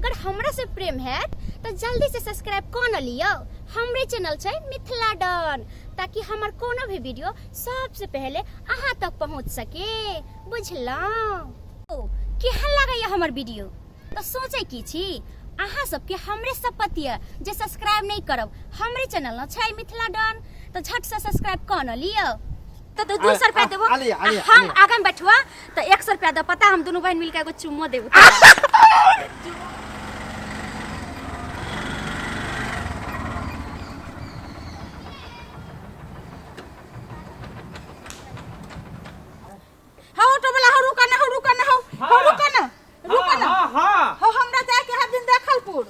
अगर हमरा से प्रेम हैत तऽ जल्दी से सब्सक्राइब कऽ न लियौ हमरे चैनल छै मिथिला डन, ताकि हमर कोनो भी वीडियो सबसे पहले अहाँ तक पहुँच सके। बुझलहुँ? ओ केहन लागैया हमर वीडियो? तऽ सोचै की छी अहाँ सबके? हमरे शपथ यऽ जे सब्सक्राइब नहीं करब। हमरे चैनल न छै मिथिला डन, तऽ झट से सब्सक्राइब कऽ न लियौ। तऽ 200 रुपया देबो। आले, आले, आ हम आले। आगाँ में बैठुआ तऽ 100 रुपया दे, पता हम दुनू बहन मिलके एगो चुम्मो देबो। हाँ ऑटो वाला, हाँ रुका ना, हाँ रुका ना, हाँ हाँ रुका ना, रुका ना। हाँ हाँ। हाँ, हमरा जाए के है बिंदखलपुर।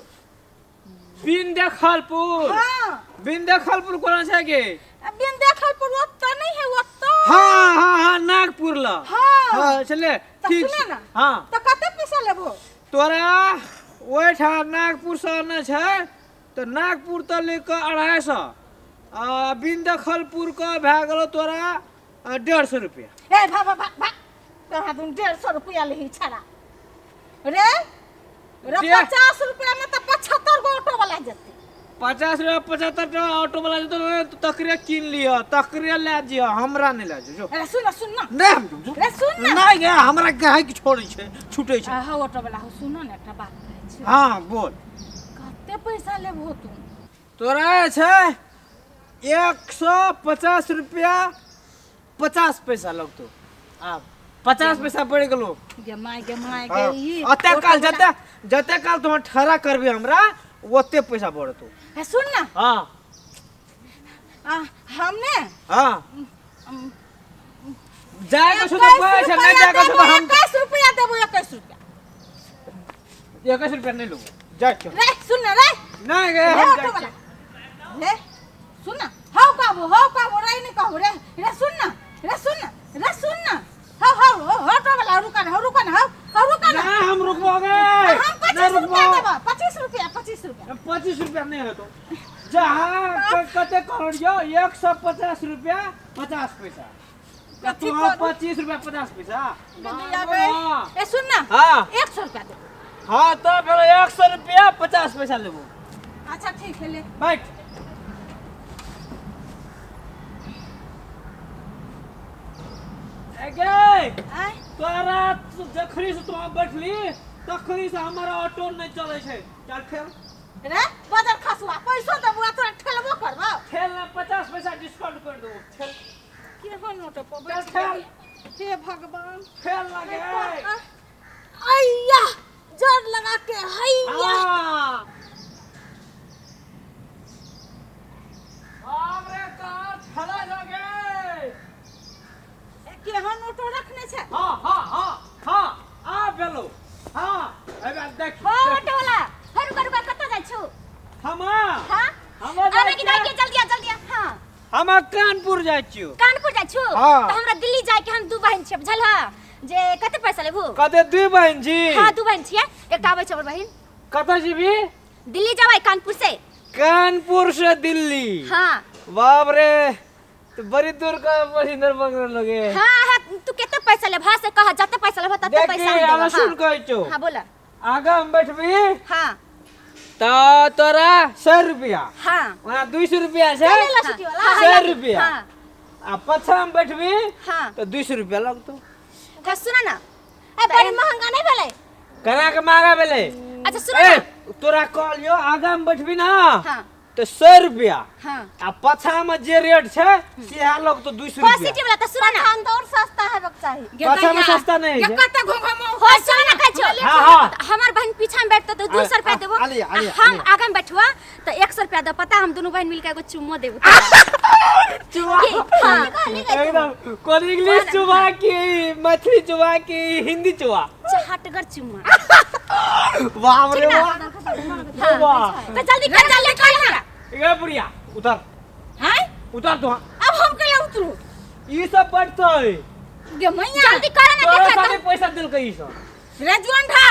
बिंदखलपुर? हाँ। बिंदखलपुर कोना छै के? अब बिंदखलपुर ओतऽ नहीं है, ओतऽ। हाँ हाँ हाँ, नागपुर ला। हाँ। हाँ चले। तऽ ठीक सुने छै। ना। हाँ। तऽ कते पैसा लेबो? तोरा ओहिठाम नागपुर से आना छै तऽ नागपुर तऽ ले कऽ 250 आ बिंदखलपुर के भए गेलो तोरा 150 रुपया। ए भा भा भा भा, तोरा तुम 150 रुपया लेही छड़ा रे रे। 50 रुपया में तो 75 गो ऑटो वाला जते। 50 रुपया 75 टाका ऑटो वाला जेतो ने, तो तकरे कीन लिह, तकरे ले जिह, हमरा नहीं ले जो। अरे सुन ना, सुन ना। नहीं हम जो। रे सुन ना। नहीं गे, हमरा काहे की छोड़ै छै, छूटै छै। हाँ ऑटो वाला, हो सुनो ना, एकटा बात कहै छी। हाँ बोल। कते पैसा लेबहो तू? तोरा छै 150 रुपया 50 पैसा लगतो। आब 50 पैसा बढ़ि गेलो। गे my, गे my, गे। हाँ। ई ओते ऑटो काल वाला- जते जते काल तुम ठहरा करबी हमरा ओते पैसा बढ़तो। ए, सुन ना। हाँ। आ, हमने हाँ जाए के छो तो पैसा नहीं, जाए के छो तो हम 21 रुपया देबो, 21 रुपया। 21 रुपया नहीं लेबो, जाए के। रे सुन ना रे। नहीं गे, रे हम ऑटो जाए वाला रे, सुन ना, हौ कहबो, हौ कहबो रे, नहीं कहबो रे। रे सुन ना, रे सुन ना, रे सुन ना, हौ हौ हौ, ऑटो वाला रुका ना, हौ रुका ना, हौ हौ रुका ना। नहीं हम रुकबो गे। हम नहीं 25 रुपया रुकबो। देबो, 25 रुपया, 25 रुपया। 25 रुपया नहीं है तो जहाँ कते करोड़ यो 150 रुपया 50 पैसा। कथी तू करू? 25 रुपया 50 पैसा। दीदिया गए। हाँ। ए सुन ना। हाँ। 100 रुपया दे। हाँ तो फिर 100 रुपया 50 पैसा लेबो। अच्छा ठीक है ले। बैठ। ए गे। आय। तोरा जखनी से तू बैठली तखनी से हमारा ऑटो नहीं चले छै। चल ठेल। रे बजर खसुआ, पैसो देबो आ तोरा ठेलबो करबो। ठेल ना, 50 पैसा डिस्काउंट कर देबो, ठेल। केहन ऑटो पर चल बैठ ठेल। गेली? हे भगवान। ठेल लगे। अय्या जोर लगा के हैया। हाँ। बाप रे, कहाँ ठेला लगे। ए, केहन ऑटो रखने छै? हाँ हाँ हाँ हाँ, आ भेलो। हाँ अबे देख। हो देख। ऑटो वाला, हे रुका रुका, कतऽ जाइ छौ? हम हाँ हम आबे कि जाइ के? जल्दी आ, जल्दी आ। हाँ हम कानपुर जाइ छियो। कानपुर जाइ छौ? हाँ। तऽ हमरा दिल्ली जाय के, हम दू बहिन छियै, बुझल ह जे कते पैसा लेबू? कते दुई बहिन छी? हाँ दू बहिन छियै, एकटा आबै छै हमर बहिन। कतऽ जेबी? दिल्ली जेबै कानपुर से। कानपुर से दिल्ली? हाँ। बाप रे, तो बड़ी दूर का पैसेंजर पकड़ लगे। हाँ हाँ, तू कते पैसा लेबह से कह, जते पैसा लेबह तते देखी पैसा हम देबह। हम सुन हाँ। कहै छौ। हाँ बोला। आगा हम बैठबी। हाँ। तो तोरा 100 रुपया। हाँ। वहाँ 200 रुपया छै। चले ला सिटी वाला। हाँ, 100 हाँ, रुपया। हाँ। आ पाछा हम बैठबी। हाँ। तो 200 रुपया लगतो। अच्छा सुन ना। ए बड़ी महंगा नहीं भेलै? कना के महंगा भेलै? अच्छा सुन ए ना। तोरा कहलियो आगा में बैठबी ना। हाँ। तो 100 रुपया। हाँ। आ पाछा में जे रेट छै सेहा लगतो 200 हो रुपया। सिटी वाला, तऽ सुन ना। पठान तो और सस्ता हेबाक चाही। पाछा में सस्ता नहीं गे है। कते घुम हो सुन ना कहै छौ। हाँ, हाँ। तऽ हमर बहिन पीछा में बैठतौ तऽ 200 रुपया देबो। आले, आले, आ हम आले। आगा में बैठुआ तऽ 100 रुपया दे, पता हम दुनू बहिन मिलके एगो चुम्मो देबो। चुमा। की? हाँ। एकदम कोन इंग्लिश चुमा की मैथिली चुमा की हिंदी चुमा? चहटगर चुम्मा। बाप रे बाप। हाँ। वाह। तऽ जल्दी कर, जल्दी कर हमरा। ए बुढ़िया उतर। हैं? उतर तू। अब हम केला उतरू? ई सब बैठतै। गे मैया। जल्दी कर ना। तोरा देखा साथे पैसा देलकै ई सब। रे जुआन ढा,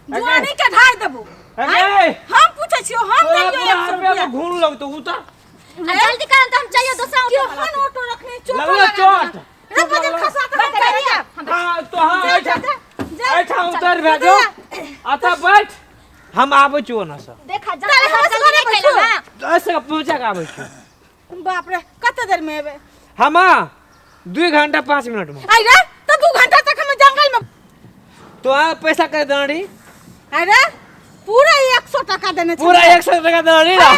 जुआनी के ढाई देबो। अगे। हम पूछै छियो, हम तोरा देलियो पूरा 100 रुपया रुपया। में घून लगतौ, उतर। आ जल्दी कर तऽ हम जाइयो दोसरा ऑटो वाला। केहन ऑटो रखने चोट लगलो लगा चोट। देलक। रे चोट बजर लगलो। खसा तऽ हम बैठ चलि जा, जायब। हम हाँ तो हाँ जा, ऐठा जा, जा। ऐठा उतर भेजो। अच्छा बैठ। हम आबै छी ओना से। देखा ताले हमरा से जल्दी घरे नहीं कैला ना। ऐसे पहुंचा के आबै छी। बाप रे, कते देर में एबे? हम 2 घंटा 5 मिनट में। आई रे, तो 2 घंटा तक हम जंगल में। तो आ पैसा कर दाड़ी। अरे पूरा 100 टका देने छलियै। पूरा 100 टका दाड़ी ना।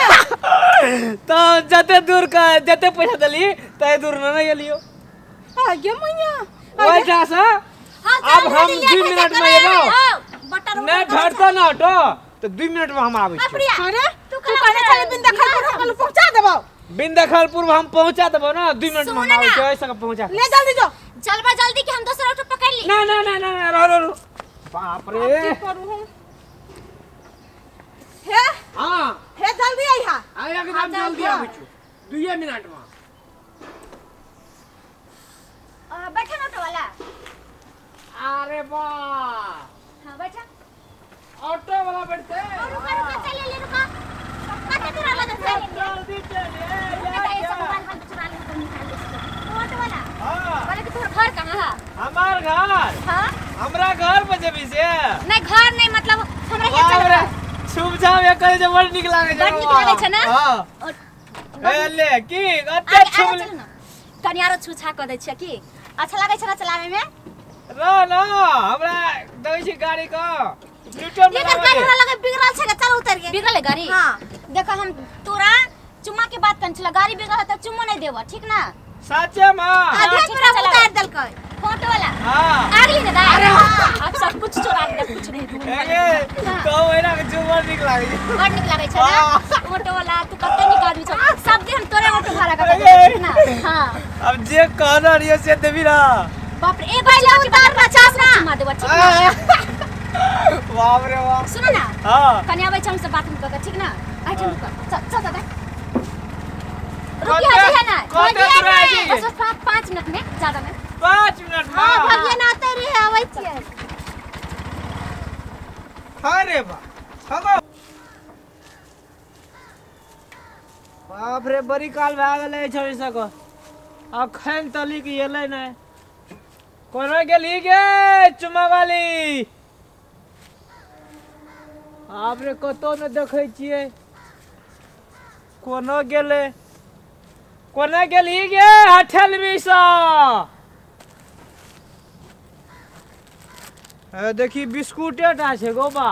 तो जते दूर का जते पैसा दली तय दूर न ना गेलियो। आ गे मैया। ओहिठा से हाँ, अब चल, हम जल्दी 2 लेट होइ मिनट छै, में एबो। बटर नहीं भेटतो ना ऑटो तो 2 मिनट में हम आबै छी। प्रिया अरे तू तू कहने छले बिन दखलपुर हम कहलहुँ पहुंचा देबौ। बिन दखलपुर हम पहुंचा देबो ना, 2 मिनट में हम सुन आबै ना। छी, ऐसे के पहुंचा। ले जल्दी जो। चलबा जल्दी कि हम दोसर ऑटो पकड़ ली। ना ना ना ना ना, रहो रहो। बाप रे। की करू हम? हे हां हे जल्दी आइहा। आ एकदम जल्दी आबै छी, 2 मिनट में। बैठा ना ऑटो वाला। अरे बा। हां बैठा। ऑटो वाला बैठते। रुका रुका, चल ले रुका। कते दूर लगत छै? जल्दी चलिए। रुका ये सब मोबाइल बंद चुरा ले तो निकाल ले इसको। ऑटो वाला। हां। बोले कि तोहर घर कहां है? हमार घर? हां। हमरा घर पर जेबी से? नहीं घर नहीं, मतलब हमरा के बाप चल। रे, छुप जाम एकर जे बड़ नीक लागे छै। बड़ नीक लागे छै ना? हां। और ए ले की कते आगे छुप आगे चल ना। कनी आरो छूछा क दै छियै की? अच्छा लागै छै ना चलावे में? र ना हमरा दै छी गाड़ी क न्यूट्रल में एकर गाड़ी लगाबै। हमरा लगे बिगड़ल छै, चल उतर के। बिगड़ल है गाड़ी? हां। देखो हम तोरा चुम्मा के बात करन छला, गाड़ी बिगड़ल है त चुम्मा नहीं देबो, ठीक ना? सच्चे में? आधा ठीक तोरा चला। उतार देलकै फोटो वाला। हां। आ गेली ना दाई? अब सब कुछ चोरा ले, कुछ नहीं दूंगी। ए तो ओइना के चुम्मा नीक लागे छै। बड़ नीक लागै छै ना हाँ। ऑटो वाला? तू कते नीक आदमी छौ। सब दिन हम तोरे ऑटो भाड़ा कर देबो, ठीक ना? हां। अब जे कहना रहियो से देबी ना। बाप रे, ए भाई उतार 50 ना चुम्मा देबो, ठीक ना? बाप रे बाप। सुनो ना। हां। कनी आबै छै हमसे बात कऽ के, ठीक ना? आइ रुक, चल चल दादा। रुकी है ना? कते दूर आइ छी? बस बस 5 मिनट में, ज्यादा नहीं। 5 मिनट में? हां भगिया ना आते रे, आबै छियै। अरे बा हगो। बाप रे, बड़ी काल भए गेलै छोड़ी सको। अखन तलिक एलै नहि। कोना गेली गे चुम्मा वाली? बाप रे, कतौ ने देखै छियै। कोना गेलै? कोना गेली गे हठेलमी सँ? देखी बिस्कुटे टा छै गो बा।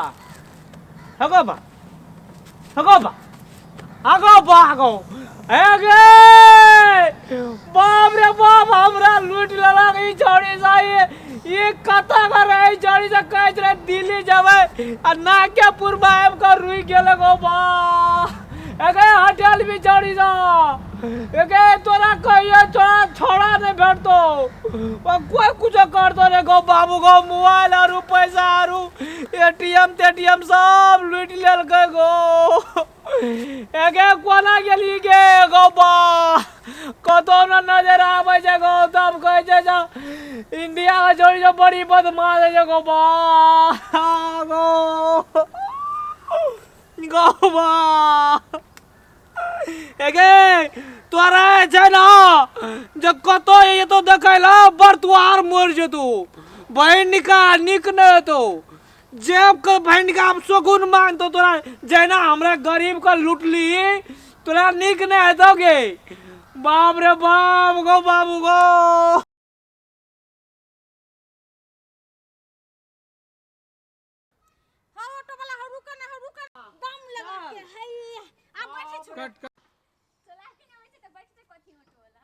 हगो बा, हगो बा, हगो बा, हगो। हे गे बाप रे बाप, हमरा लूटि लेलक ई छौड़ी सँ। ई कतऽ के रहै छौड़ी सँ? कहैत रहै दिल्ली जेबै आ नाकेपुर मे आबि कऽ रुकि गेलै गो बा। हे गे हटेल भी छौड़ी सँ, हे गे तोरा कहियो तोरा छौड़ा नहि भेटतौ। ओ कोइ कुछो करतो रे गो बाबू गो। मोबाइल आरू पैसा आरू एटीएम तेटीएम सब लूटि लेलकै गो। हे गे कोना गेली गे गो बा? कतौ न नजर आबै छै गो। तब कहै छै जे इंडिया के छोड़ी जो बड़ी बदमाश छै गो बा गो गो बा। एगे तोरा छै ना जे कतौ एतो देखै ला बड़ तू आर मरि जेतौ। बहिन का नीक नहि हेतौ। जेब के बहिन का आब शगुन मानतौ तोरा। जहिना हमरा गरीब के लूटली तोरा नीक नहि हेतौ गे। बाप रे बाप गो बाबू गो। हौ ऑटो वाला, हौ रुक ना, हौ रुक ना। दम लगा के हैया आ बैठे छो। कट कट। चलाके नहि आबै छै तऽ बैठतै कथी ऑटो वाला?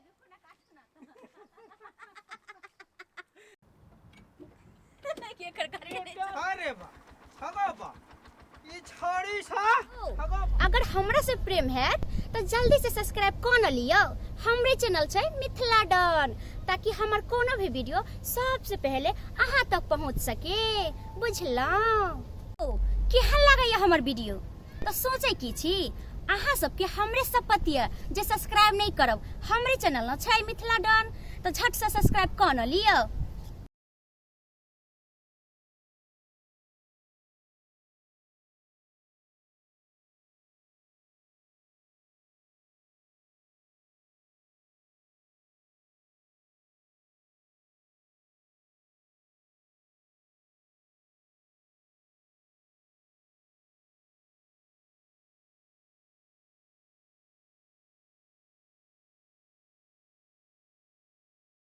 रुकू ना, काटू ना। के कर करे नहि छै। अरे बा हगो बा, ई छड़ी छा हगो बा। अगर हमरा से प्रेम हैत तऽ जल्दी से सब्सक्राइब कऽ न लियौ हमरे चैनल छै मिथिला डन, ताकि हमर कोनो भी वीडियो सबसे पहले अहाँ तक पहुँच सके, बुझलहुँ? केहन लागैया हमर वीडियो तऽ सोचै की छी? अहाँ सबके हमरे शपथ यऽ जे सब्सक्राइब नहि करब। हमरे चैनल न छै मिथिला डन, तऽ झट से सब्सक्राइब कऽ न लियौ।